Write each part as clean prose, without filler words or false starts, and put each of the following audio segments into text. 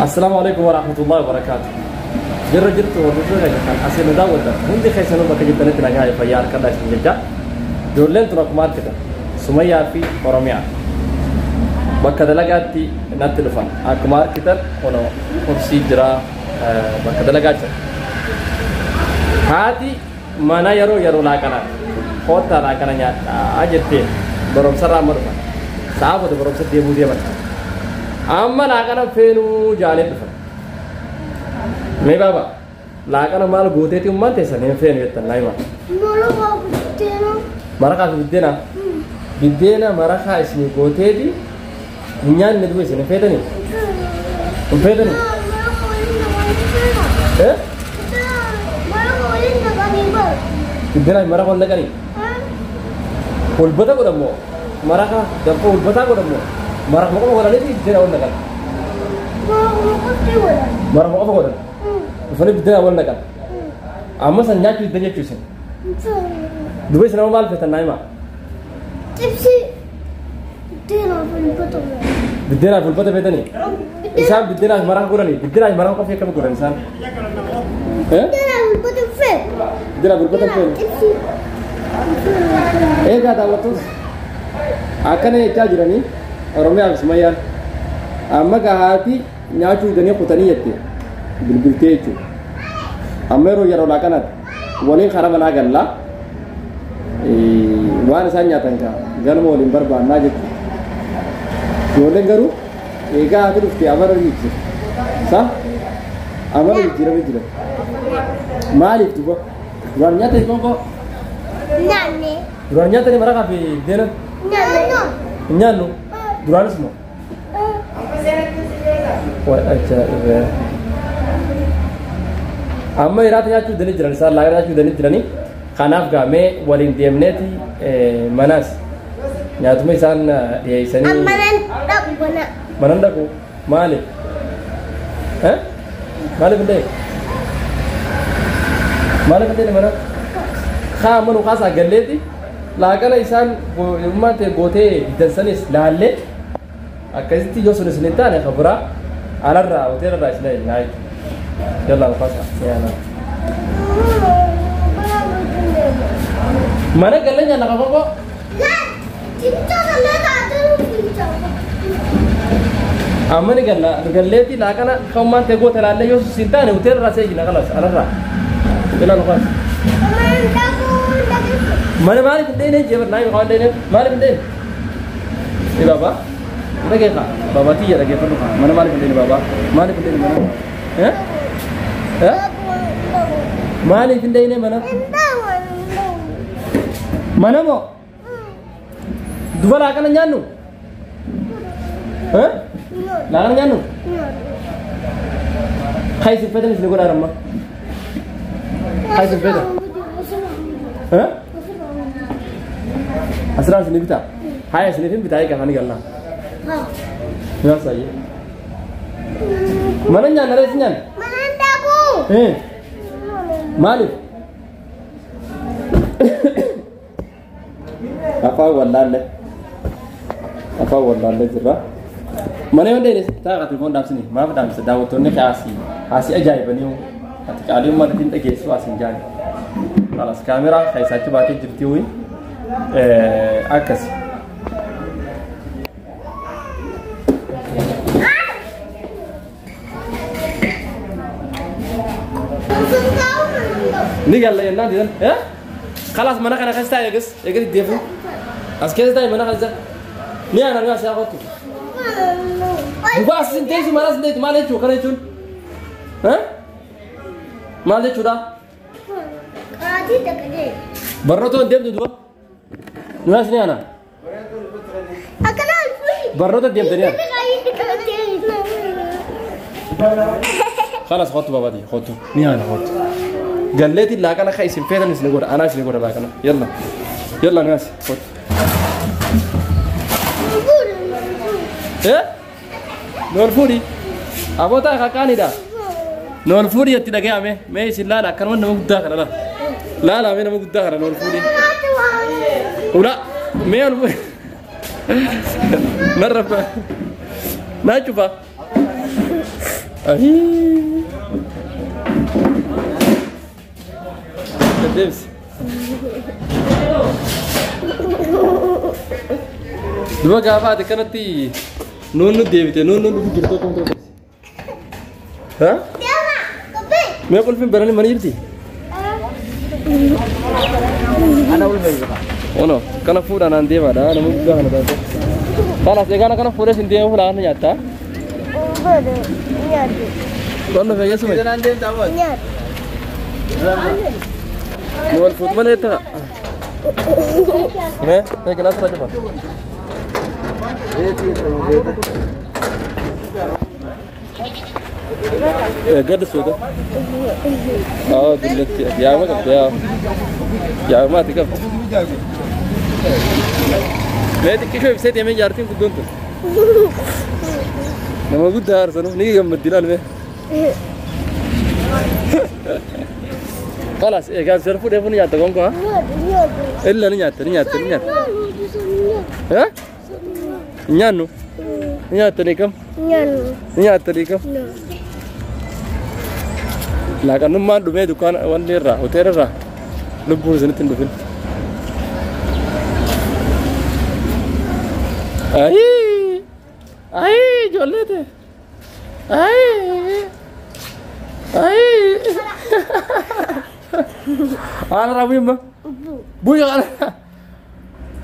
Assalaamu alaikum warahmatullahi wabarakatuh. Jirra jirtu hordoftoota keenya kan asii nu daawwatan hundi keessanuu bakka jirtanitti nagaa fi fayyaa harkadhaa isin jecha. Ijoolleen tun akkuma argitan Sumayyaa fi Oromiyaa bakka dalagaatti natti dhufan. Akkuma argitan kunoo kursii jira bakka dalagaa jira. Haati mana yeroo yeroo laaqanaa koottaa laaqana nyaadhaa jetteen barumsarraa amma dhufan. Sa'a booda barumsa deemuu deeman. Amma laaqana feenuu jaanee dhufan. Mee baaba laaqana maal gooteeti ummaan teessan hin feenu jettan naa himaa. Maraqa buddeena. Maraqaa fi biddeena. Biddeena maraqaa isin gooteeti hin nyaanne duba isin hin feetanii? Hin feetanii? Maraqa waliin naqanii feena. Eh? Maraqa waliin naqanii bara. Biddeena fi maraqa wal naqanii? Hulbata godhamoo? Maraqa danfoo hulbataa godhamoo? Maraqa qofa godhanii fi biddeena wal naqan. Maraqa qofti godhan. Maraqa qofa godhan. Dhufanii biddeena wal naqan. Amma san nyaachuu diddan jechuu isin. Duba isin amma maal feetan naa himaa? Xibsii buddeenaa fi hulbata godhan. Biddeenaa fi hulbata feetanii? Isaan biddeenaa fi maraqa godhanii? Biddeenaa fi maraqa qofii akkami godhan isaan? Eh? Buddeenaa fi hulbata feenu. Biddeenaa fi hulbata feenu. Xibsii. Eegaa daawwattoota akkana jechaa jiranii Oromiyaa fi Sumayyaan amma gahaati nyaachuu didanii kutanii jette bilbiltee jechuudha. Amma yeroo yeroo laaqanaatti waliin karaa manaa gallaa waan isaan nyaatan gaa ganama waliin barbaannaa jechuudha. Ijoolleen garuu eegaa haati dhufte amala jijjiira. Sa amala jijjiiramee jira. Maaliif duba? Duraan nyaatanii qoonqoo? Nyaanne. Duraan nyaatanii maraqaa fi biddeena? Nyaanne. Hin nyaannu? Duraanis moo? Way ajaa'iba. Amma hiraata nyaachuu didanii jiran isaan laaqana nyaachuu didanii jiranii. Kanaaf gaa mee waliin deemneeti manaas nyaatuma isaan dhiyeessanii. Amma nan dhaqu mana. Manan dhaqu maaliif? Eh? Maaliif hin dhaqe? Maaliif hin dhaqe mana? Kaa amma nu kaasaa galleeti laaqana isaan ummaan ta'e gootee diddan sanis laallee akkasitti yoo sun isin hin taane ka biraa alarraa hoteelarraa isin ajajnaa jechuudha. Yallaa nu kaasaa yaanaa. Mana galee nyaanna ka qoqqoo. Amma ni galla galleetti laaqana kan ummaan ta'e goote laallee yoo sun hin taane hoteelarraa si ajajna kalas alarraa. Yallaa nu kaasa. Mana maaliif hin dhayne jee naa himi waan dhayne maaliif hin dhayne? Ee baabaa dhagee kaa baabaa tiyya dhageeffadhu kaa mana maaliif hin dhayne baabaa maaliif hin dhayne mana? Eh? Eh? Maaliif hin dhayne mana? Mana moo? Duba laaqana nyaannu? Eh? Laaqana nyaannu? Haa isin feetan isin godhaa amma. Haa isin feetan. Eh? Asirraa isin bitaa? Haa isin hin bitaa eegaa kan gallaa. Nyaasa ayyee. Mana nyaanna rees nyaanna? Eh? Maaliif? Afaan wallaalle. Afaan wallaalle jirra. Mana yoo deene ta'a telefoon dhaabsini maaf dhaabsisa daawwattoonni kee asii asii ajaa'ibanii hoo ati qaalii uummata ittiin dhageessu asiin jaani. Kalas kaameraa keessaa achi baatee jirti ho'i akkasi. Ni galla jennaan didan. Eh? Kalaas mana kana keessa taa'e eegas eegas itti deefu. As keessa taa'e mana keessa. Ni aanan ni asii kottu. Duba as hin teessu mana as hin teessu maal jechuu kana jechuun? Eh? Maal jechuudha? Barnoota hin deemtu duba. Nu as ni aana. Barnoota deemtanii aana. Khalas kottu babaati kottu ni aana kottu. Galleetiin laaqana kan isin feetan isin godha anaa isin godha laaqana yalla yalla ni as kottu. Eh? Nool fuudhi. Aboota kakaanidha. Nool fuudhi itti dhaga'ame mee isin laala akkanuma nama guddaa kana laala. Laala mee nama guddaa kana nool fuudhi. Ula mee ol fuudhi. Narra naa cufa. Ayii. Deebisi. Duba gaafa ati kanatti nuun nu deebite nuun nu dhufu jirtu akkam ta'u. Ha? Deema. Kophee. Mee qulfiin bananii mana jirti? Ana ulfeessa. Ono kana fuudhaan aan deemaadha nama guddaa kana taate. Kanas egaa kana fuudhee sin deema fuudhaan kana nyaattaa? Godhu. Nyaatu. Qonna fayyasuma. Kanaan deemtaa bood. Nyaatu. Nu wal fuut malee ta'a. Mee mee gilaasa irraa cufa. Gadi suuta. Aa dullatti yaa'uma qabdi yaa. Yaa'uma ati qabdi. Mee xiqqishoo ibsee deemee jaartiin guddoon tun. Nama guddaa aarsanu ni gammaddi ilaal mee. Khalas egaa sir fuudhee fuudhee nyaatta gonko haa? Nyaatu. Nyaatu. Illa ni nyaatta ni nyaatta ni nyaatta. Nyaatu. Eh? Nyaannu? Ni nyaattanii kam? Nyaannu. Ni nyaattanii kam? Laaqannummaan dhumee dukkaana wanni irraa hoteela irraa lubbuun isinitti hin dhufin. Ayii! Ayii ijoollee ta'e! Ayii! Ayii! Haala irraa bu'imma? Bu'i haala!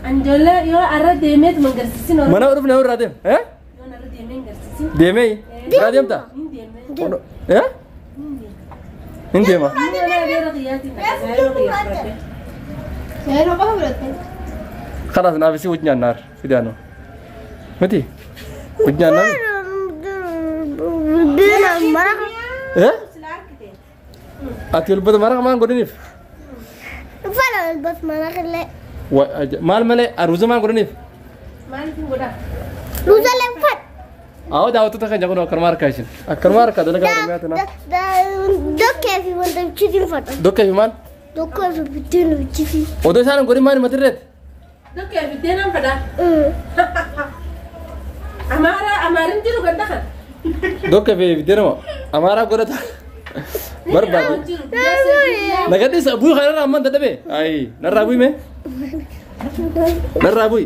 Anjoollee yoo arra deemeet mangarsiisin oromoo. Mana dhufne irraa deem? Eh? Yoo arra deemee hin garsiisin. Deemee? Irraa deemtaa? Hin deemee. Eh? Hin deema. Inni mana adeera qiyyaatiin yeroo qiyyaa fudhate. Yeroo qofa fudhatte. خلاص naafisi wajjin nyaannaar fidaano. Miti? Wajjin nyaannaar? Bina maraqa. Eh? Ati ulbata maraqa maan godhiniif? Fala bas maraqa illee. Maal malee aruuza maal godhaniif? Maaliif hin godhaa? Ruuza lamfat. Awwa daawwattoota keenya kun akkanuma harkaa isin. Akkanuma harkaa dalagaa Oromiyaa tanaa. Dokkee fi wanta bichitiin fadha. Dokkee fi maal? Dokkee fi biddeen bichitii. Odoo isaan hin godhin maal matirreet? Dokkee biddeenaan fedhaa. Amaara amaarin jiru ganda kana. Dokkee fi biddeen moo amaaraa godhata. Barbaade. Nagadhiisa bu'ii kanarraa amman dadhabe. Ayi narraa bu'i mee? Narraa bu'i.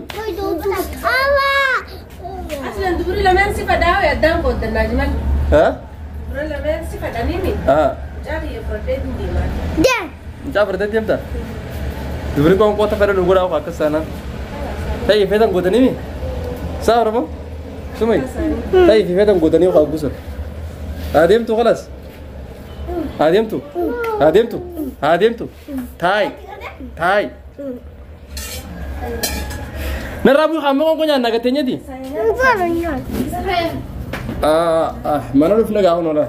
Aslan dubri lameen si fedhaa ho'i addaan qooddannaa jimal. Haa? Dubri lameen si fedhaniimi. Haa. Mucaa kiyya fudhadhee hin deemaa. Mucaa fudhatee deemta? Dubri qoonqoota fedhan nu godhaa akkas taanaan. Ta'ii feetan gootaniimi? Saa Oromoo? Sumai? Ta'ii fi feetan gootanii waa gusan. Haa deemtu khalas. Haa deemtu. Haa deemtu. Haa deemtu. Taayi. Taayi. Narraa bu'ii hamma qoonqoo nyaannaa gattee nyaati? Mana dhufne gaafa noolaa.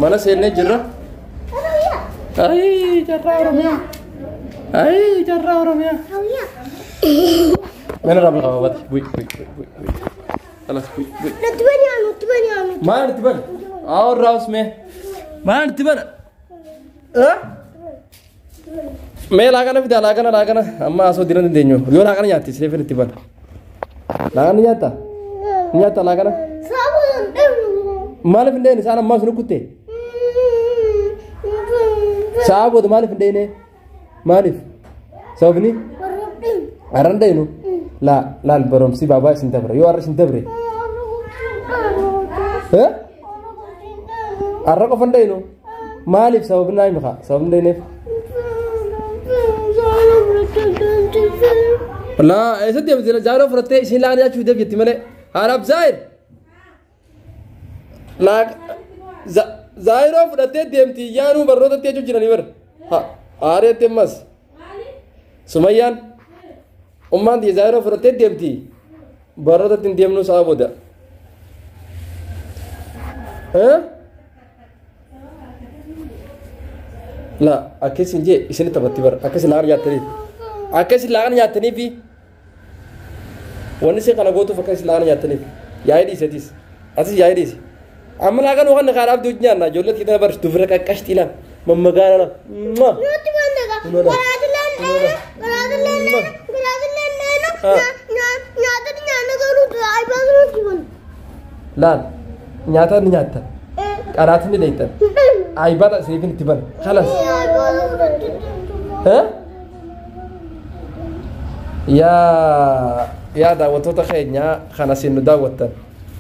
Mana seennee jirra. Ayii carraa Oromiyaa. Ayii carraa Oromiyaa. Mana irraa bu'ii qaba bati. Bu'ii bu'ii bu'ii bu'ii. Alas bu'ii bu'ii. Maal itti bana? Awwa irraa usmee. Maal itti bana? Mee laaqana fidaa laaqana laaqana amma asoo diran dandeenyu yoo laaqana nyaatte sileefin itti bana. Laaqana nyaattaa? Nyaattaa laaqana? Maaliif hin deemne isaan ammaa sun kutte? Sa'a booda maaliif hin deemne? Maaliif? Sababni? Har'a hin deemnu? Laa laal barumsi baabaa isin dabre yoo har'a isin dabre. Har'a qofa hin deemnu? Maaliif sababni naa himi kaa sababni hin deemneef? Laa eessatti deemte jaaroo fudhattee isin laaqana nyaachuuf deef jetti malee. Haadhaaf zaayir. Zaayiroo fudhattee deemti yaanuu barnootatti jechuun jiranii bara. Aareetti ammas. Sumayyaan ummaan tiyya zaayiroo fudhattee deemti barnootatti hin deemnu sa'a booda. Laa akkas hin jee isin taphatti bara akkas laaqana nyaattaniif. Akkas laaqana nyaattaniifi wanni isin kana gootuuf akkas laaqana nyaattaniif yaa'ii dhiisetis atis yaa'ii dhiise. Amma laaqana waan kaadhaaf duuti nyaanna ijoollee kitana bar dubra qaqqashtii laan mammagaala laan. Laal nyaata ni nyaatta Qaraatiin ni deeytan. Ayibata isiniif itti bana. Khalas. Yaa daawwattoota keenya kana isin nu daawwattan.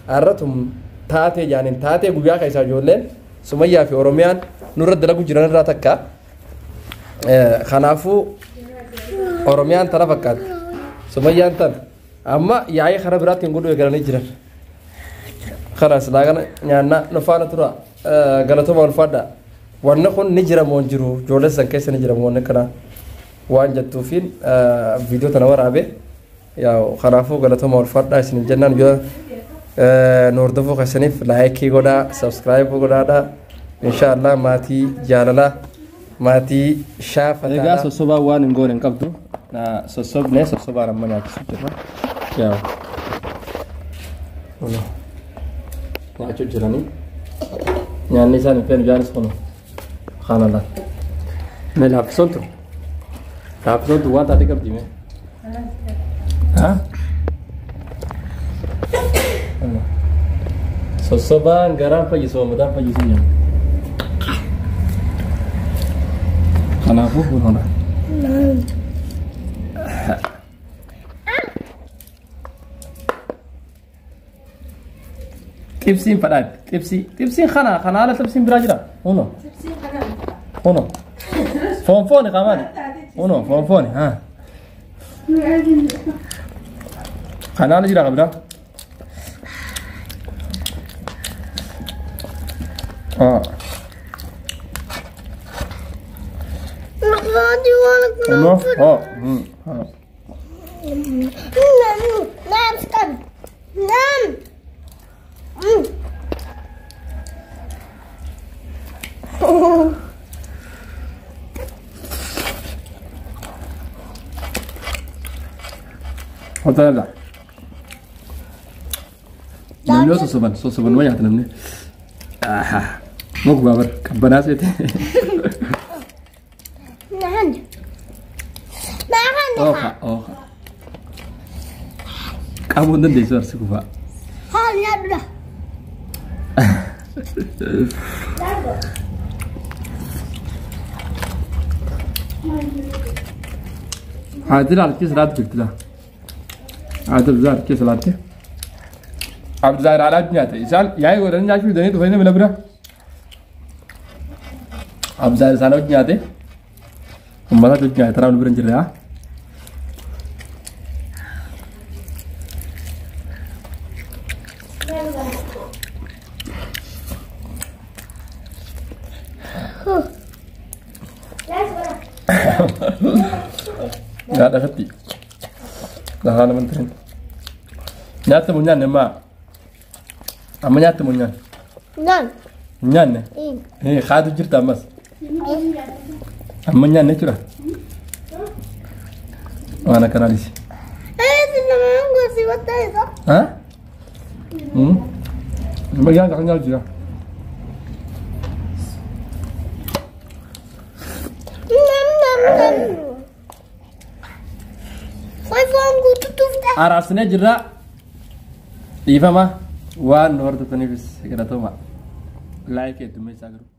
Har'atum taatee jaaniin taatee guyyaa keessaa ijoolleen Sumayyaa fi Oromiyaan nurra dalagu jiran irraa takka. Kanaafuu Oromiyaan tana fakkaatti. Sumayyaan tana. Amma yaa'ii karaa biraatti hin godhu eegalanii jiran. Kanaas laaqana nyaannaa nu faana tura galatuma ulfaadha. Wanni kun ni jira moo hin jiru ijoollee san keessa ni jira moo wanni kana waan jettuufiin viidiyoo tana waraabe. Yaa kanaafuu galatuma ulfaadha isin jennaan yoo nu hordofuu keessaniif laayikii godhaa sabskiraayib godhaadha. Inshaallah maatii jaalalaa maatii shaafataa. Egaa sossobaa waan hin goone hin qabdu. Sossobnee sossobaan amma nyaachisu jirra. Yaa nyaachuu jiranii. Nyaanni isaan hin feenu jaanis kun kana laal. Mee laaffisoon tun laaffisoon tun waan taate qabdi mee. Haa? Sossobaan garaan fayyisu mataan fayyisu jedhu. Kanaafuu kun hona. Xibsiin fadhaatti xibsii xibsiin kana kana haala xibsiin biraa jira huno huno foon fooni qamaani huno foon fooni haa kana haala jira qabdaa. No, oh, Nam, nam. Hoteela. Namni yoo sossoban sossoban ma nyaata namni. Muku babar qabbanaa seete. Nahan. Nahan. Ooka ooka. Qabuu hin dandeessu arsi kufaa. Haal nyaadhu. Haati ilaalchi salaatu jirti laa. Haati ilaalchi salaatti. Abdizaayir alaatti nyaate isaan yaa'ii godhanii nyaachuu fidanii dhufanii nama bira. Abdizaayir isaan hojii nyaate. Uummata hojii nyaate taraa nu bira hin jirre haa. Nyaata fetti. Lahaa nama hin tirin. Nyaatta moo nyaanne ammaa? Amma nyaatta moo nyaanne? Naan. Nyaanne? Haatu jirta ammas? Amma nyaanne jechuudha? Waan akkanaa dhisi. Haa? Amma nyaata kan nyaatu jira. Araarsinee jirra. Dhiifama waan nu hordoftaniifis galatooma. Laayikii heddummeessaa garuu.